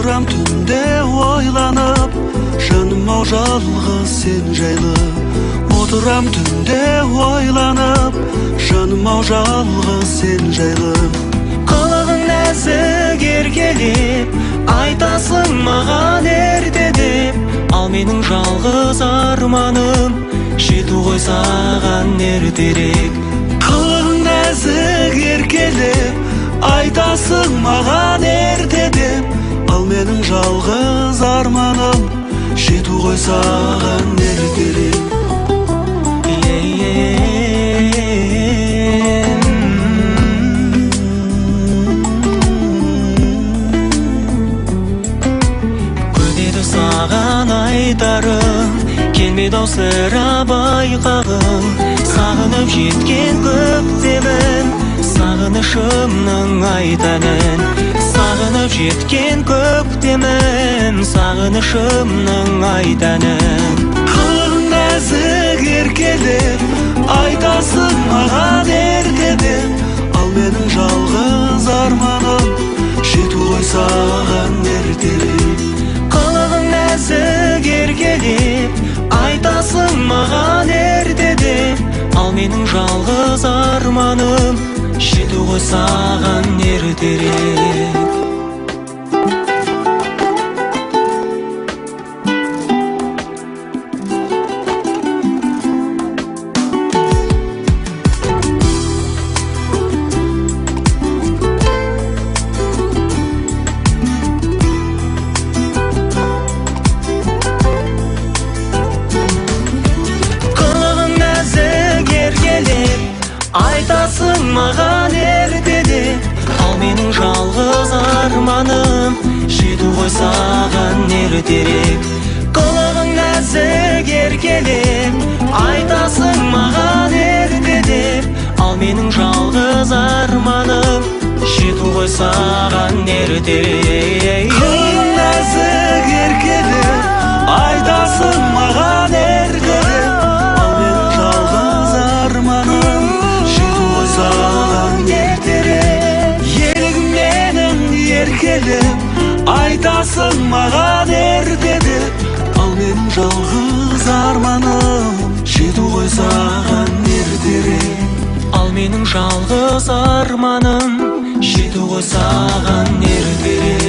Отырам түнде ойланып, жаным ау жалғыз сен жайлы. Отырам түнде ойланып, жаным ау жалғыз сен жайлы. Қылығың нәзік еркелеп, айтасың маған ерте деп. Ал менің жалғыз арманым жету ғой саған ертерек. Қылығың нәзік еркелеп, айтасың маған ерте деп. Ал менің жалғыз арманым жету ғой саған ертерек. Көдеді саған айтарым, келмеді ау сірә байқағым. Сағынып жеткен көктемін, сағынышымның айтанын. Сағынып жеткен көктемім, сағынышымның айтанын. Қылығың нәзік еркелеп, айтасың маған ерте деп. Ал менің жалғыз арманым жету ғой саған ертерек. Қылығың нәзік еркелеп, айтасың маған ерте деп. Ал менің жалғыз арманым жету ғой саған ертерек. Қылығың нәзік еркелеп, айтасың маған ерте деп. Ал менің жалғыз арманым жету ғой саған ертерек. Қылығың нәзік еркелеп, айтасың маған ерте деп. Ал менің жалғыз арманым жету ғой саған ертерек. Қылығың нәзік еркелеп, айтасың маған ерте деп. Ал менің жалғыз арманым жету ғой саған ертерек. Елігім менің еркелеп, айтасың маған ерте деп. Ал менің жалғыз арманым жету ғой саған ертерек. Ал менің жалғыз арманым жету ғой саған ертерек.